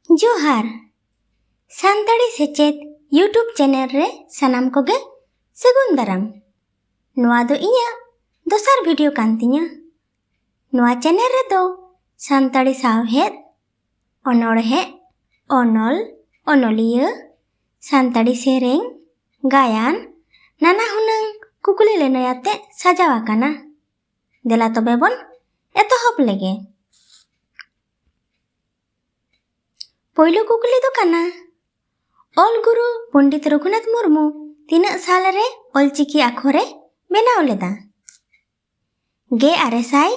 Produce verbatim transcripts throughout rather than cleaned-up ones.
ᱡᱚᱦᱟᱨ᱾ ᱥᱟᱱᱛᱟᱲᱤ ᱥᱮᱪᱮᱫ YouTube channel ᱨᱮ ᱥᱟᱱᱟᱢ ᱠᱚᱜᱮ ᱥᱟᱹᱜᱩᱱ ᱫᱟᱨᱟᱢ᱾ ᱱᱚᱣᱟ ᱫᱚ ᱤᱧᱟᱹᱜ ᱫᱚᱥᱟᱨ ᱵᱷᱤᱰᱤᱭᱳ ᱠᱟᱱ ᱛᱤᱧᱟᱹ᱾ ᱱᱚᱣᱟ ᱪᱮᱱᱮᱞ ᱨᱮᱫᱚ ᱥᱟᱱᱛᱟᱲᱤ ᱥᱟᱶᱦᱮᱫ, ᱚᱱᱚᱬᱦᱮ, ᱚᱱᱚᱞ, ᱚᱱᱚᱞᱤᱭᱟᱹ, ᱥᱟᱱᱛᱟᱲᱤ ᱥᱮᱨᱮᱧ, ᱜᱟᱭᱟᱱ, ᱱᱟᱱᱟ ᱦᱩᱱᱟᱹᱝ ᱠᱩᱠᱞᱤ ᱞᱟᱹᱱᱟᱹᱭ ᱟᱛᱮ ᱥᱟᱡᱟᱣ ᱟᱠᱟᱱᱟ᱾ ᱫᱮᱞᱟ ᱛᱚᱵᱮ ᱵᱚᱱ ᱮᱛᱚᱦᱚᱵ ᱞᱮᱜᱮ᱾ ᱯᱳᱭᱞᱳ ᱠᱩᱠᱞᱤ ᱫᱚ ᱠᱟᱱᱟ, ᱚᱞ ᱜᱩᱨᱩ ᱯᱚᱱᱰᱤᱛ ᱨᱚᱜᱷᱩᱱᱟᱛᱷ ᱢᱩᱨᱢᱩ ᱛᱤᱱᱟᱹᱜ ᱥᱟᱞ ᱨᱮ ᱚᱞᱪᱤᱠᱤ ᱟᱠᱷᱚᱨᱮ ᱵᱮᱱᱟᱣ ᱞᱮᱫᱟ? ᱜᱮ ᱟᱨᱮ ᱥᱟᱭ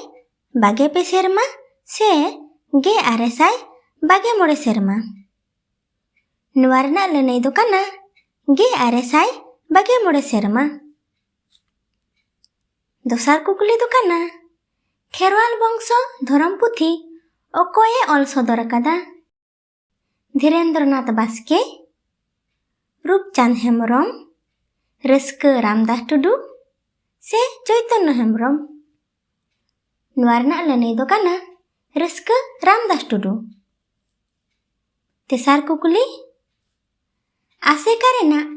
ᱵᱟᱜᱮ ᱯᱮ ᱥᱮᱨᱢᱟ ᱥᱮ ᱜᱮ ᱟᱨᱮ ᱥᱟᱭ ᱵᱟᱜᱮ ᱢᱚᱬᱮ ᱥᱮᱨᱢᱟ? ᱱᱚᱣᱟ ᱨᱮᱱᱟᱜ ᱞᱟᱹᱱᱟᱹᱭ ᱫᱚ ᱠᱟᱱᱟ ᱜᱮ ᱟᱨᱮ ᱥᱟᱭ ᱵᱟᱜᱮ ᱢᱚᱬᱮ ᱥᱮᱨᱢᱟ᱾ ᱫᱚᱥᱟᱨ ᱠᱩᱠᱞᱤ ᱫᱚ ᱠᱟᱱᱟ, ᱠᱷᱮᱨᱣᱟᱞ ᱵᱚᱝᱥᱚ ᱫᱷᱚᱨᱚᱢ ᱯᱩᱛᱷᱤ ᱚᱠᱚᱭᱮ ᱚᱞ ᱥᱚᱫᱚᱨ ᱟᱠᱟᱫᱟ? ᱫᱷᱤᱨᱮᱱᱫᱨᱚᱱᱟᱛᱷ ᱵᱟᱥᱠᱮ, ᱨᱩᱯᱪᱟᱸᱫᱽ ᱦᱮᱢᱵᱨᱚᱢ, ᱨᱟᱹᱥᱠᱟᱹ ᱨᱟᱢᱫᱟᱥ ᱴᱩᱰᱩ ᱥᱮ ᱪᱳᱭᱛᱚᱱᱱᱚ ᱦᱮᱢᱵᱨᱚᱢ? ᱱᱚᱣᱟ ᱨᱮᱱᱟᱜ ᱞᱟᱹᱱᱟᱹᱭ ᱫᱚ ᱠᱟᱱᱟ ᱨᱟᱹᱥᱠᱟᱹ ᱨᱟᱢᱫᱟᱥ ᱴᱩᱰᱩ᱾ ᱛᱮᱥᱟᱨ ᱠᱩᱠᱞᱤ, ᱟᱥᱮᱠᱟ ᱨᱮᱱᱟᱜ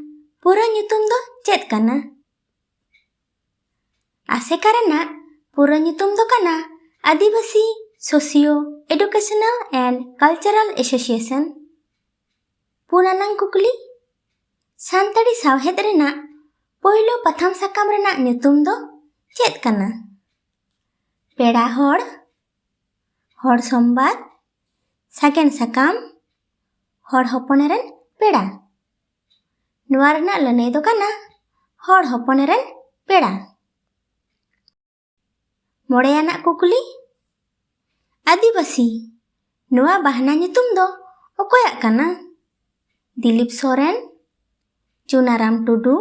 ᱯᱩᱨᱟᱹ ᱧᱩᱛᱩᱢ ᱫᱚ ᱪᱮᱫ ᱠᱟᱱᱟ? ᱟᱥᱮᱠᱟ ᱨᱮᱱᱟᱜ ᱯᱩᱨᱟᱹ ᱧᱩᱛᱩᱢ ᱫᱚ ᱠᱟᱱᱟ ᱟᱹᱫᱤᱵᱟᱹᱥᱤ Socio Educational and Cultural Association᱾ ᱯᱩᱱ ᱟᱱᱟᱝ ᱠᱩᱠᱞᱤ, ᱥᱟᱱᱛᱟᱲᱤ ᱥᱟᱶᱦᱮᱫ ᱨᱮᱱᱟᱜ ᱯᱳᱭᱞᱳ ᱯᱟᱛᱷᱟᱢ ᱥᱟᱠᱟᱢ ᱨᱮᱱᱟᱜ ᱧᱩᱛᱩᱢ ᱫᱚ ᱪᱮᱫ ᱠᱟᱱᱟ? ᱯᱮᱲᱟ ᱦᱚᱲ, ᱦᱚᱲ ᱥᱚᱢᱵᱟᱫ, ᱥᱟᱜᱮᱱ ᱥᱟᱠᱟᱢ, ᱦᱚᱲ ᱦᱚᱯᱚᱱ ᱨᱮᱱ ᱯᱮᱲᱟ᱾ ᱱᱚᱣᱟ ᱨᱮᱱᱟᱜ ᱞᱟᱹᱱᱟᱹᱭ ᱫᱚ ᱠᱟᱱᱟ ᱦᱚᱲ ᱦᱚᱯᱚᱱ ᱨᱮᱱ ᱯᱮᱲᱟ᱾ ᱢᱚᱬᱮᱭᱟᱱᱟᱜ ᱠᱩᱠᱞᱤ, ᱟᱹᱫᱤᱵᱟᱹᱥᱤ ᱱᱚᱣᱟ ᱵᱟᱦᱱᱟ ᱧᱩᱛᱩᱢ ᱫᱚ ᱚᱠᱚᱭᱟᱜ ᱠᱟᱱᱟ? ᱫᱤᱞᱤᱯ ᱥᱚᱨᱮᱱ, ᱪᱩᱱᱟᱨᱟᱢ ᱴᱩᱰᱩ,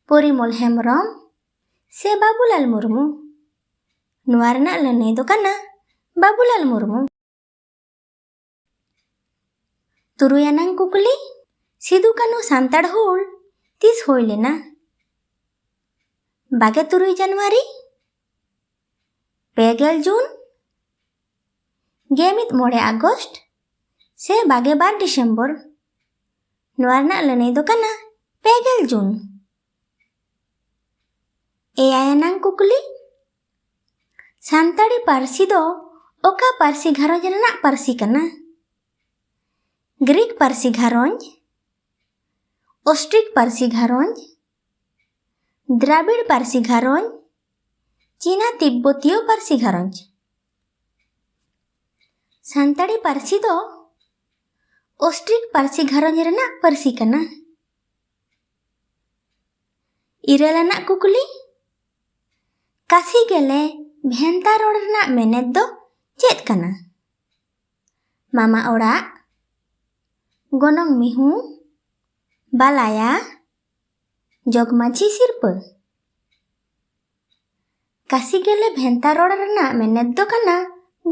ᱯᱚᱨᱤᱢᱚᱞ ᱦᱮᱢᱵᱨᱚᱢ ᱥᱮ ᱵᱟᱵᱩᱞᱟᱞ ᱢᱩᱨᱢᱩ? ᱱᱚᱣᱟ ᱨᱮᱱᱟᱜ ᱞᱟᱹᱱᱟᱹᱭ ᱫᱚ ᱠᱟᱱᱟ ᱵᱟᱵᱩᱞᱟᱞ ᱢᱩᱨᱢᱩ᱾ ᱛᱩᱨᱩᱭ ᱟᱱᱟᱝ ᱠᱩᱠᱞᱤ, ᱥᱤᱫᱩ ᱠᱟᱹᱱᱦᱩ ᱥᱟᱱᱛᱟᱲ ᱦᱩᱞ ᱛᱤᱥ ᱦᱩᱭ ᱞᱮᱱᱟ? ᱵᱟᱜᱮ ᱛᱩᱨᱩᱭ ᱡᱟᱱᱩᱣᱟᱨᱤ, ᱯᱮ ᱜᱮᱞ ᱡᱩᱱ, ᱜᱮᱢᱤᱫ ᱢᱚᱬᱮ ᱟᱜᱚᱥᱴ ᱥᱮ ᱵᱟᱜᱮ ᱵᱟᱨ ᱰᱤᱥᱮᱢᱵᱚᱨ? ᱱᱚᱣᱟ ᱨᱮᱱᱟᱜ ᱞᱟᱹᱱᱟᱹᱭ ᱫᱚ ᱠᱟᱱᱟ ᱯᱮ ᱜᱮᱞ ᱡᱩᱱ᱾ ᱮᱭᱟᱭ ᱟᱱᱟᱝ ᱠᱩᱠᱞᱤ, ᱥᱟᱱᱛᱟᱲᱤ ᱯᱟᱹᱨᱥᱤ ᱫᱚ ᱚᱠᱟ ᱯᱟᱹᱨᱥᱤ ᱜᱷᱟᱨᱚᱸᱡᱽ ᱨᱮᱱᱟᱜ ᱯᱟᱹᱨᱥᱤ ᱠᱟᱱᱟ? ᱜᱨᱤᱠ ᱯᱟᱹᱨᱥᱤ ᱜᱷᱟᱨᱚᱸᱡᱽ, ᱚᱥᱴᱨᱤᱠ ᱯᱟᱹᱨᱥᱤ ᱜᱷᱟᱨᱚᱸᱡᱽ, ᱫᱨᱟᱵᱤᱲ ᱯᱟᱹᱨᱥᱤ ᱜᱷᱟᱨᱚᱸᱡᱽ, ᱪᱤᱱᱟ ᱛᱤᱵᱵᱚᱛᱤᱭᱚ ᱯᱟᱹᱨᱥᱤ ᱜᱷᱟᱨᱚᱸᱡᱽ᱾ ᱥᱟᱱᱛᱟᱲᱤ ᱯᱟᱹᱨᱥᱤ ᱫᱚ ᱚᱥᱴᱨᱤᱠ ᱯᱟᱹᱨᱥᱤ ᱜᱷᱟᱨᱚᱸᱡᱽ ᱨᱮᱱᱟᱜ ᱯᱟᱹᱨᱥᱤ ᱠᱟᱱᱟ᱾ ᱤᱨᱟᱹᱞ ᱟᱱᱟᱜ ᱠᱩᱠᱞᱤ, ᱠᱟᱥᱤ ᱜᱮᱞᱮ ᱵᱷᱮᱱᱛᱟ ᱨᱚᱲ ᱨᱮᱱᱟᱜ ᱢᱮᱱᱮᱛ ᱫᱚ ᱪᱮᱫ ᱠᱟᱱᱟ? ᱢᱟᱢᱟ ᱚᱲᱟᱜ, ᱜᱚᱱᱚᱝ ᱢᱤᱦᱩ, ᱵᱟᱞᱟᱭᱟ, ᱡᱚᱜᱽᱢᱟᱹᱡᱷᱤ ᱥᱤᱨᱯᱟᱹ᱾ ᱠᱟᱥᱤ ᱜᱮᱞᱮ ᱵᱷᱮᱱᱛᱟ ᱨᱚᱲ ᱨᱮᱱᱟᱜ ᱢᱮᱱᱮᱛ ᱫᱚ ᱠᱟᱱᱟ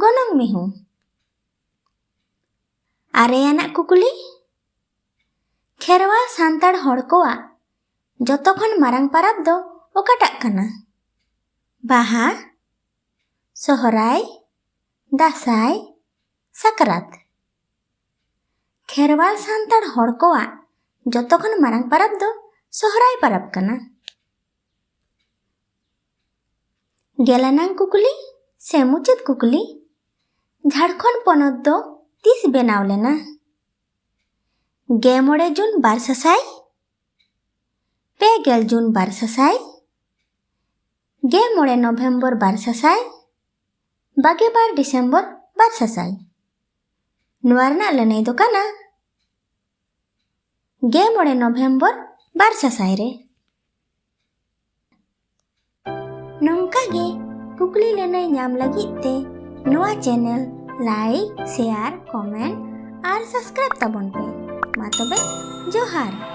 ᱜᱚᱱᱚᱝ ᱢᱤᱦᱩ᱾ ᱟᱨᱮ ᱟᱱᱟᱜ ᱠᱩᱠᱞᱤ, ᱠᱷᱮᱨᱣᱟᱞ ᱥᱟᱱᱛᱟᱲ ᱦᱚᱲ ᱠᱚᱣᱟᱜ ᱡᱚᱛᱚ ᱠᱷᱚᱱ ᱢᱟᱨᱟᱝ ᱯᱟᱨᱟᱵᱽ ᱫᱚ ᱚᱠᱟᱴᱟᱜ ᱠᱟᱱᱟ? ᱵᱟᱦᱟ, ᱥᱚᱦᱨᱟᱭ, ᱫᱟᱸᱥᱟᱭ, ᱥᱟᱠᱨᱟᱛ᱾ ᱠᱷᱮᱨᱣᱟᱞ ᱥᱟᱱᱛᱟᱲ ᱦᱚᱲ ᱠᱚᱣᱟᱜ ᱡᱚᱛᱚ ᱠᱷᱚᱱ ᱢᱟᱨᱟᱝ ᱯᱟᱨᱟᱵᱽ ᱫᱚ ᱥᱚᱦᱨᱟᱭ ᱯᱟᱨᱟᱵᱽ ᱠᱟᱱᱟ᱾ ᱜᱮᱞ ᱟᱱᱟᱝ ᱠᱩᱠᱞᱤ ᱥᱮ ᱢᱩᱪᱟᱹᱫ ᱠᱩᱠᱞᱤ, ᱡᱷᱟᱲᱠᱷᱚᱸᱰ ᱯᱚᱱᱚᱛ ᱫᱚ ᱛᱤᱥ ᱵᱮᱱᱟᱣ ᱞᱮᱱᱟ? ᱜᱮᱞ ᱢᱚᱬᱮ ᱡᱩᱱ ᱵᱟᱨ ᱥᱟᱥᱟᱭ, ᱯᱮ ᱜᱮᱞ ᱡᱩᱱ ᱵᱟᱨ ᱥᱟᱥᱟᱭ, ᱜᱮᱞ ᱢᱚᱬᱮ ᱱᱚᱵᱷᱮᱢᱵᱚᱨ ᱵᱟᱨ ᱥᱟᱥᱟᱭ, ᱵᱟᱜᱮ ᱵᱟᱨ ᱰᱤᱥᱮᱢᱵᱚᱨ ᱵᱟᱨ ᱥᱟᱥᱟᱭ᱾ ᱱᱚᱣᱟ ᱨᱮᱱᱟᱜ ᱞᱟᱹᱱᱟᱹᱭ ᱫᱚ ᱠᱟᱱᱟ ᱜᱮᱞ ᱢᱚᱬᱮ ᱱᱚᱵᱷᱮᱢᱵᱚᱨ ᱵᱟᱨ ᱥᱟᱥᱟᱭ ᱨᱮ᱾ ᱱᱚᱝᱠᱟ ᱜᱮ ᱠᱩᱠᱞᱤ ᱞᱟᱹᱱᱟᱹᱭ ᱧᱟᱢ ᱞᱟᱹᱜᱤᱫ ᱛᱮ ᱱᱚᱣᱟ ᱪᱮᱱᱮᱞ ᱞᱟᱭᱤᱠ, ᱥᱮᱭᱟᱨ, ᱠᱚᱢᱮᱱᱴ ᱟᱨ ᱥᱟᱵᱥᱠᱨᱟᱭᱤᱵ ᱛᱟᱵᱚᱱ ᱯᱮ᱾ ᱢᱟ ᱛᱚᱵᱮ, ᱡᱚᱦᱟᱨ᱾